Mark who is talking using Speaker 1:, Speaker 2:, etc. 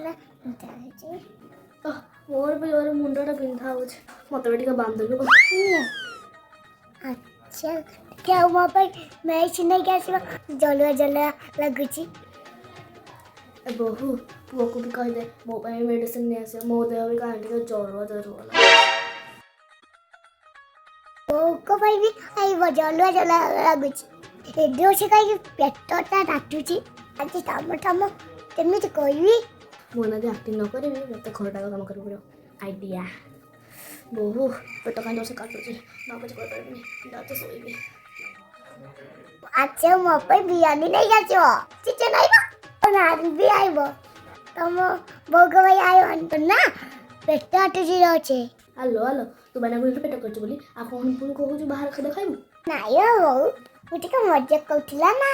Speaker 1: ମୁଣ୍ଡଟା ବିନ୍ଧା ହେଉଛି।
Speaker 2: ମୋର ବି ଜୋରେ ମୁଣ୍ଡଟା ବିନ୍ଧା ହେଉଛି, ମୋତେ ବି ଟିକେ ବାନ୍ଧିଲୁ।
Speaker 1: ଆଚ୍ଛା, ଟିକେ ଆଉ ମୋ ପାଇଁ ମେଡ଼ିସିନ ନେଇକି ଆସିବ, ଜଲୁଆ ଜଲୁଆ ଲାଗୁଛି।
Speaker 2: ଏ ବୋହୁ, ପୁଅକୁ ବି କହିଦେ ମୋ ପାଇଁ ମେଡ଼ିସିନ ନେଇ ଆସିବ। ମୋ ଦେହ ବି କାହିଁ ଟିକେ ଜରୁଆ ଜରୁଆ।
Speaker 1: ବୋଉଙ୍କ ପାଇଁ ବି ଆଇବ, ଜଲୁଆ ଜଲୁଆ ଲାଗୁଛି। ଏବେ ଅଛି କାହିଁକି ପେଟଟା କାଟୁଛି ଆଜି? କାମ କାମ କେମିତି କରିବି?
Speaker 2: ମୁଁ ଯଦି ଆକ୍ଟିଂ ନ କରିବି, ମୋତେ ଘରଟାକ କାମ କରିବାକୁ ପଡ଼ିବ। ଆଇଡ଼ିଆ। ବୋହୁ, ପେଟ କାହିଁ ଜୋରସେ କାଟୁଛି, ନା କିଛି କରିପାରିବିନି, ଯାଉଛି ଶୋଇବି।
Speaker 1: ଆଚ୍ଛା, ମୋ ପାଇଁ ବିରିୟାନୀ ନେଇକି ଆସିବ, ଚିକେନ ଆଇବ, ନାନ ବି ଆଇବ। ତମ ବୋଉଙ୍କ ପାଇଁ ଆଇବ ନା? ପେଟ କାଟୁଛି ଅଛି।
Speaker 2: ଆଲୋ ଆଲୋ, ତୁ ବାନା କହିଲୁ ପେଟ କରୁଛୁ ବୋଲି, ଆଉ କ'ଣ ପୁଣି କହୁଛୁ ବାହାର ଖାଦ୍ୟ ଖାଇବୁ?
Speaker 1: ନାଇଁ ବୋଉ, ମୁଁ ଟିକେ ମଜା କରୁଥିଲା ନା।